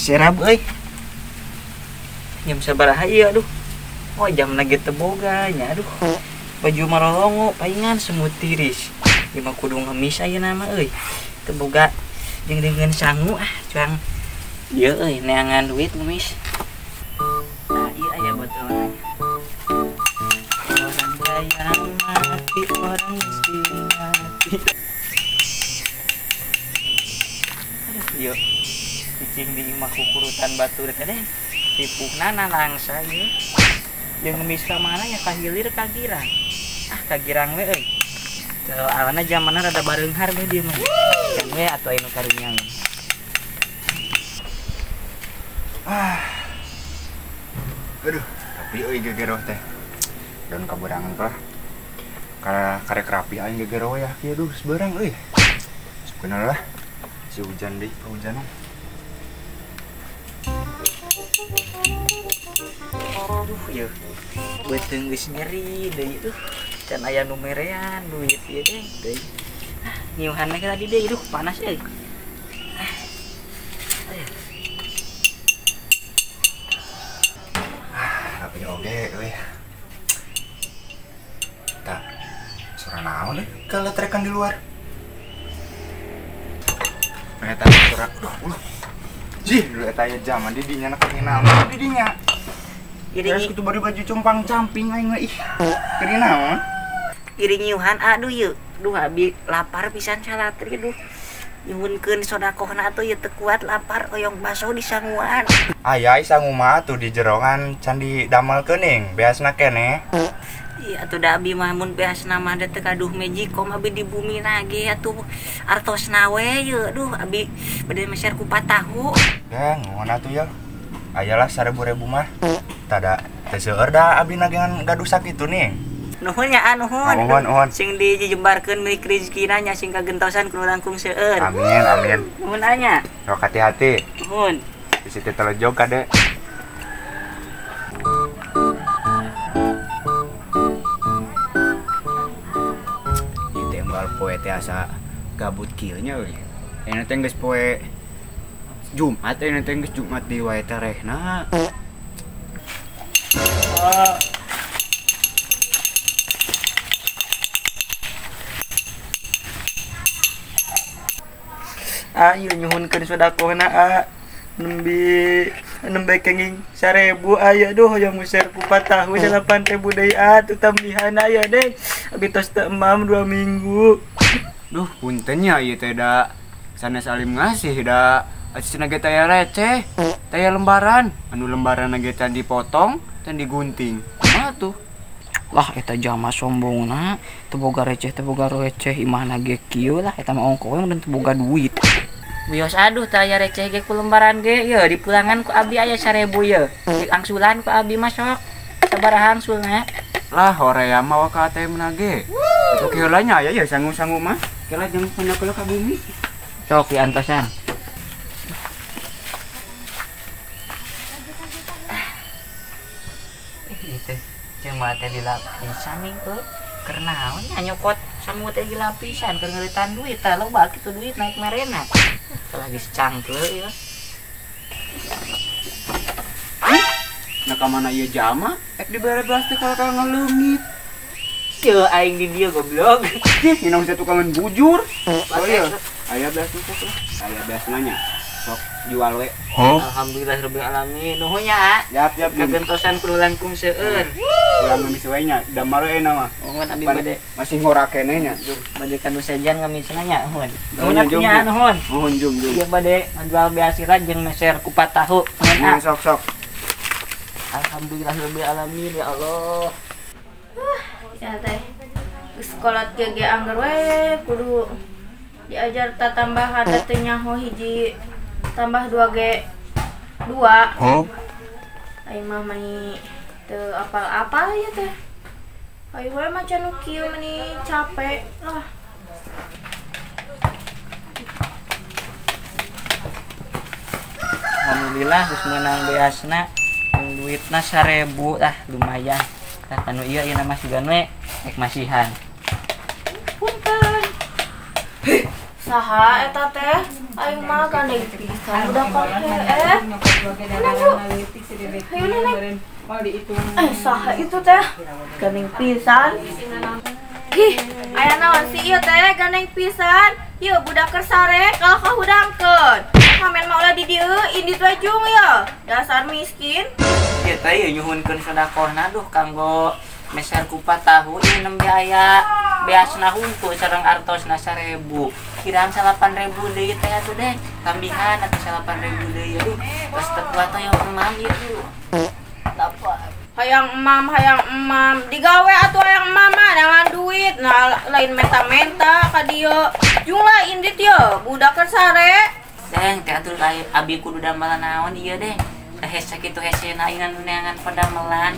Serab euy. Jam sabaraha ieu aduh. Oh jam lagi teu boga nya aduh. Baju marolongo paingan semut tiris. Ieu mah kudu ngemis ayeuna mah euy. Teu boga jeung deungeun sangu ah cuang. Ieu euy neangan duit ngemis. Nah ieu aya botolna. Orang kaya mati, orang miskin mati. Aduh ieu. Cicing di imah kukurutan batur teh deh. Tipuhna nalangsa ieu. Jeung ngemis ka mana ya ka hilir ka girang. Ah ka girang we euy. Teu awana jamanna rada bareunghar we dieu mah. Can we atuh aya nu karunya. Ah. Aduh, tapi euy gegeroh teh. Daun kaburangan lah. Karek rapi aing gegeroh ya kieu duh seberang euy. Sebenarnya lah. Si hujan deui, kehujanan. Aduh ieu. Beuteung geus nyeri deui tuh. Can aya nu merean duit ieu teh deui. Ah, nyiuhan we tadi deui duh panas euy. Ah, tapi oge euy. Tah, suara naon euy kaletrekan di luar. Eta suara aduh ulah. Jih, dulu eta aya zaman di dinya na keur naon di dinya. Terus kutu bari baju compang camping aing mah ih. Keur naon? Iri nyiuhan aduh ieu. Duh abi lapar pisan salatri duh. Nyuhunkeun sodakohna atuh ieu teu kuat lapar oyong baso di sanguan. Aya sangu mah atuh di jerongan can didamel keuning beasna keneh. Iya atuh da abi mah mun beasna mah da teu kaduh magicom abi di bumi nage atuh artosna we ieu duh abi bade meser kupat tahu. Deh nuhun atuh ya. Ayalah 1000 mah. Tada teu seueur da abi nagengan gaduh sakitu nih. Nuhun nya nuhun. Nuhun nuhun. Sing dijembarkeun milik rezekina nya sing kagentosan kudu langkung seueur. Amin amin. Nuhun anya. Sok hati-hati. Nuhun. Bisi teh telejog kade. Ieu teh unggal poe teh asa gabut kieu nya euy. Ayeuna teh geus poe Jumat, ayeuna teh geus Jumat deui wae teh rehna. Ayo nyuhunkeun sodakohna a nembe kenging 1000 aya duh hoyong meser kupat tahu 8000 deui a tuh tambihan aya deh abi tos teu emam 2 minggu. Duh punten nya ieu teh da sanes alim ngasih da acina ge taya receh taya lembaran anu lembaran ge can dipotong can digunting kumaha tuh. Lah eta jama sombongna teu boga receh teu boga receh imahna ge kieu lah eta mah ongkoh we mun teu boga duit. Wios aduh taya receh ge ku lembaran ge ye dipulangan ku abi aya 1000 ye. Angsulan ku abi mah sok sabaraha angsulna. Lah horea mah wa ka ATM na ge. Itu kieu lah nya aya ye sangu-sangu mah. Kela jeung pandakeula ka bumi. Sok diantosan. Ieu teh jeung mah teh dilapisan nih euy. Keur naon nya nyokot sangu teh dilapisan keur ngeulitan duit tah loba kitu duit naik merena. Lagi secangkel ya. Nah ka mana ieu jama? Ek dibere plastik kalau ka ngaleungit. Kieu aing di dieu goblok. Ih, nginong satukangan bujur. Oh iya, aya beas sok lah. Aya beas nanya. Sok jual we. Alhamdulillah rabbil alamin. Nuhun nya, A. Yap, yap. Kagentosan kudu langkung seueur. Ulang ngemis we nya, damar we na mah. Nuhun abi bade masih ngora keneh nya. Bade kanu sejan ngemisna nya, nuhun. Nuhun nya, nuhun. Nuhun jung jung. Ieu bade ngajual beas sira jeung meser kupat tahu. Nuhun, A. Sok sok. Alhamdulillah rabbil alamin ya Allah. Ya teh. Geus kolot ge ge angger we kudu diajar tatambahan teh nyaho hiji tambah 2 ge 2. Huh? Aing mah mani teu apal-apal ya teh. Ayo we maca nu kieu mani capek lah. Alhamdulillah geus meunang beasna, duitna 1000 lah lumayan. Tah anu ieu ieu mah sugan we rek masihan. Punten. Saha eta teh? Aing mah gandeng pisan budak heeh. Hayu Neneng. Saha itu teh? Gandeng pisan. Ih, aya naon sih ieu teh gandeng pisan? Ieu budak keur sare kalah kahudangkeun. Kamen mah ulah di dieu, indit we jung ya. Dasar miskin. Ieu teh ieu nyuhunkeun sedekahna duh kanggo meser kupat tahu ieu nembe aya beasna hungkul sareng artosna 1000. Kirang 8.000 deui teh atuh deh. Tambihan atuh 8.000 deui aduh. Tos teu kuat teh emam ieu tuh. Lapar. Hayang emam. Digawe atuh hayang emam mah dengan duit. Nah lain menta-menta ka dieu. Jung lah indit ye budak keur sare. Deng teh atuh abi kudu damelan naon ieu deh. Hese kitu hesena ingan neangan padamelan.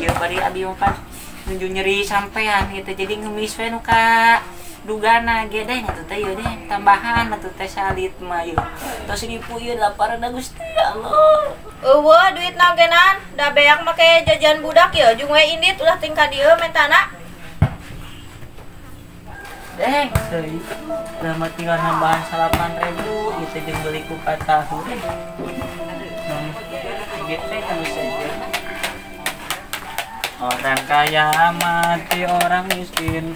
Ieu bari abi mah pan nuju nyeri sampean gitu jadi ngemis we nu ka dugana ge deh atuh teh ieu deh tambahan atuh teh salit mah ieu. Tos nipu ieu laparan Gusti Allah. Eueuh duitna genan da beak make jajan budak ye jeung we indit ulah tingkah dieu mentana. Deng seuy lama tinggal nambahan 8.000 ieu teh jeung beli kupat tahu deh. Gitu teh kanu saja. Orang kaya mati orang miskin.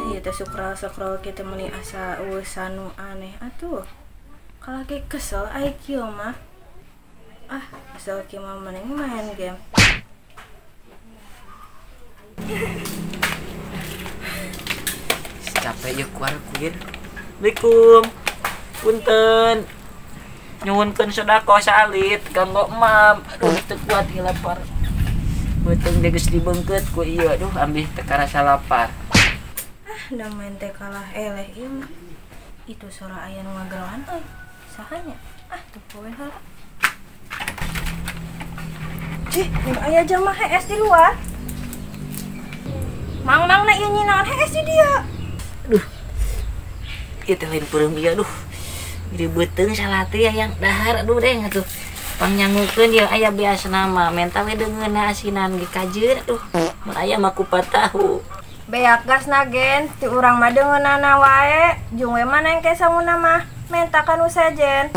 Ieu teh sukral-sukral kieu teh meuni asa eueuh sanu aneh atuh. Kalah ge kesel ai kieu mah. Ah, kesel kieu mah mending main game. Capek ya kuar kuir. Assalamualaikum. Punten. Nyuwunkeun sedekah salit kanggo emam. Aduh teu kuat ieu lapar. Beuteung ge geus dibeungkeut ku ieu aduh ambih teu karasa lapar. Ah, da main teh kalah eleh ieu mah. Itu sora aya nu ngageroan euy. Sahanya? Ah, teu poe heula. Cih, aya jelema hees di luar. Mang-mang na ieu nyinaon hees di dieu. Aduh. Ieu teh lain peureum ieu aduh. Jadi beuteung salah teh yang dahar aduh deng atuh. Pangnyangukeun ieu aya biasana mah menta we deungeunna asinan ge kajeun aduh. Mun aya mah kupat tahu. Beak gasna gen ti urang mah deungeunana wae, jeung we mah nengke sanguna mah menta ka nu sejen.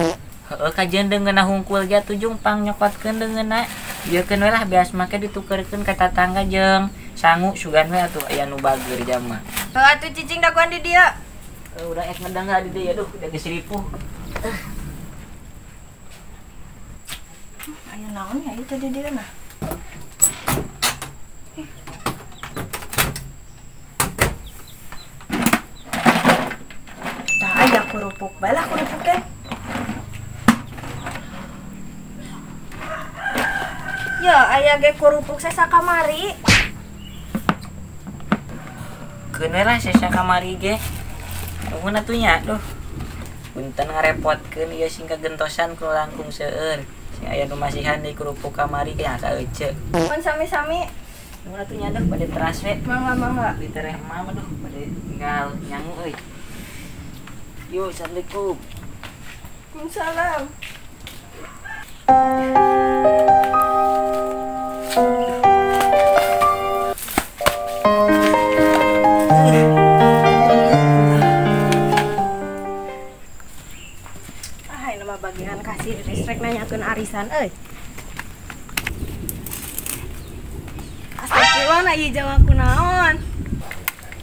Heueuh kajeun deungeunna hungkul ge atuh jung pangnyokotkeun deungeunna. Ieu keun we lah bias make ditukerkeun ka tatangga jeung sangu sugan we atuh aya nu bageur jama. Heuh atuh cicing dagoan di dieu. Udah ek ngedang di dieu aduh udah geus ripuh. Aya naon ya itu di dieu nah. Tah aya kerupuk bae lah kerupuk teh. Ya aya ge kerupuk sesa kamari. Keun we lah sesa kamari ge. Nuhun atuh nya aduh. Punten ngarepotkeun ieu sing kagentosan ku langkung seueur. Sing aya nu masihan deui kerupuk kamari ge ka ece. Mun sami-sami. Nuhun atuh nya aduh bade teras we. Mangga mangga. Ditereh mah aduh bade tinggal nyangu euy. Yo, assalamualaikum. Waalaikumsalam. Ah, ini mah bagian kasih listrik nanyakeun arisan euy. Astagfirullah na ieu jawab kunaon.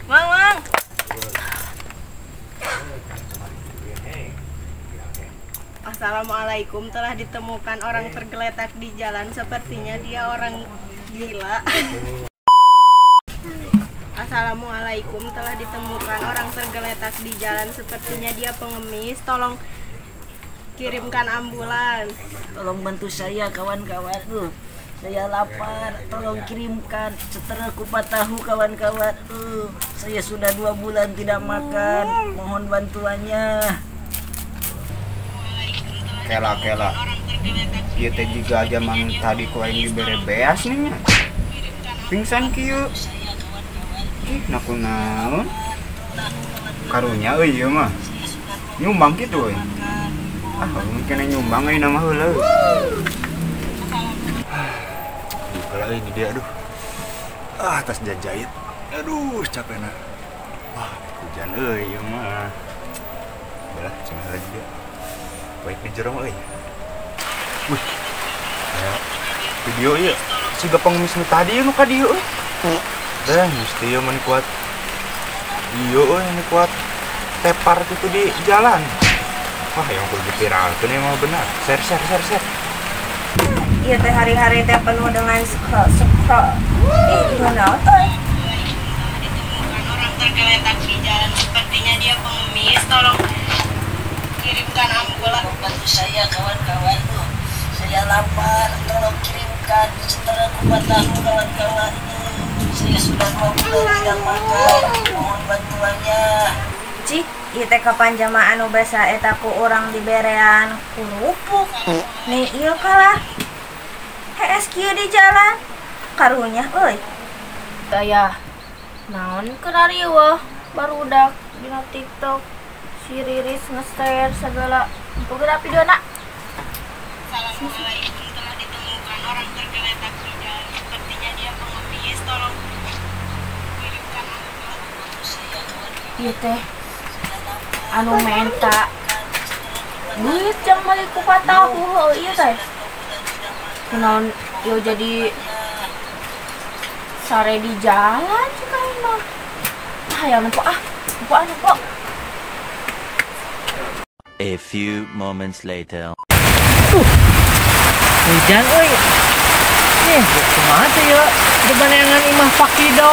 Mang, mang. Assalamualaikum, telah ditemukan orang tergeletak di jalan, sepertinya dia orang gila. Assalamualaikum, telah ditemukan orang tergeletak di jalan, sepertinya dia pengemis, tolong kirimkan ambulan. Tolong bantu saya kawan-kawan. Saya lapar, tolong kirimkan setelah kupat tahu kawan-kawan. Saya sudah 2 bulan tidak makan, mohon bantuannya. Kela-kela. Ieu teh jiga aja mang tadi ku aing dibere beas nih nya. Pingsan kieu. Ih, nakunaon? Karunya euy ieu mah. Nyumbang kitu euy. Ah, mungkin nyumbang euy nama heula. Duh, kala euy di dia aduh. Ah, tas jajait. Aduh, capek nah. Wah, hujan euy ieu mah. Udah, cenah lagi dia. Baik di jero euy. Wih. Aya video ieu. Siga pengemis nu tadi nu ka dieu euy. Dah, mesti ieu mun kuat. Ieu euy nu kuat tepar gitu di jalan. Wah, yang kudu diviralkeun emang benar. Share share share share. Iya teh hari-hari teh penuh dengan scroll scroll. Ih, naon euy? Ditemukan orang tergeletak di jalan, sepertinya dia pengemis. Tolong kirimkan ambulan. Bantu saya kawan-kawan tuh. Saya lapar, tolong kirimkan setelah kupat tahu kawan-kawan. Saya sudah 2 bulan tidak makan, mohon bantuannya. Cik, ieu teh kapan jamaah anu basa eta ku urang diberean kerupuk. Nih ieu kalah. Hees kieu di jalan. Karunya euy. Daya. Naon keur riweuh barudak dina TikTok si Riris nge-share segala. Geura videona. Assalamualaikum, telah ditemukan orang tergeletak di jalan, sepertinya dia pengemis. Tolong kirimkan ambulan. Ieu teh anu menta duit jang balik kupat tahu heuh ieu teh. Kunaon ieu jadi sare di jalan cik aing mah. Hayang nempo ah, nempo ah nempo. A few moments later. Hujan euy. Nih, kumaha teh ieu? Dibaneangan imah Pak Kido.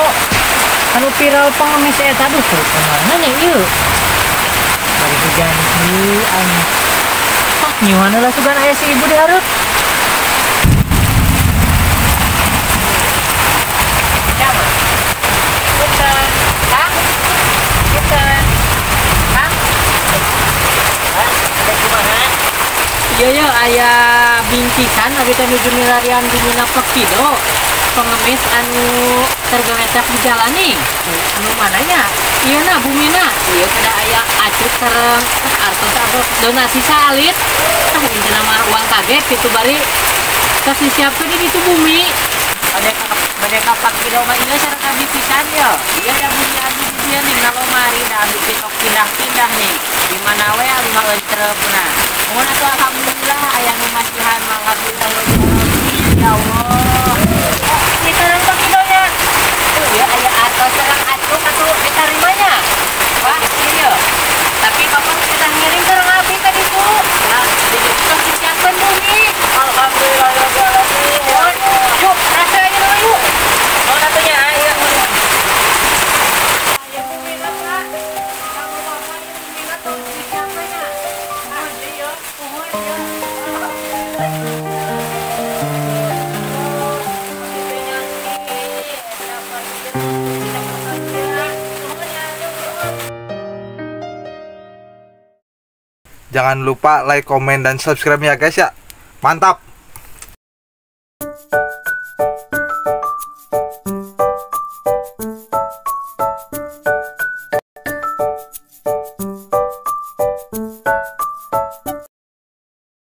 Anu viral pengemis eta aduh kudu kumaha nya ieu. Bari hujan kieu aing. Ah, nyuhan heula sugan aya si ibu di hareup. Punten. Kang. Punten. Kang. Ah, ada kumaha? Iya ya, aya bingkisan abi teh nuju milarian bumina Pak Kido. Pengemis anu tergeletak di jalan nih. Anu mananya? Ieu na bumina. Ieu kada aya acuk sareng artos-artos donasi salit. Tah intina mah uang kaget kitu bari tos disiapkeun di ditu bumi. Bade ka Pak Kido mah ieu sareng abdi pisan ye. Ieu da bumi abdi di dieu nih nalomari da abdi tok pindah-pindah nih. Di mana we abdi mah eureun nah. Mun atuh alhamdulillah aya nu masihan alhamdulillah ya Allah. Ini sareng Pak Kido nya. Tuh ya aya atos sareng acuk atuh ditarimanya. Wah, ieu. Tapi bapak kita ngiring sareng abdi ka ditu. Nah, di ditu tos disiapkeun bumi. Alhamdulillah ya alamin. Yuk, rasanya dulu yuk. Mau atunya ayo. Aya bumina Pak. Kanggo bapak ieu bumina tos disiapkeun nya. Ah, ieu pohon ieu. Jangan lupa like, komen, dan subscribe ya guys ya. Mantap!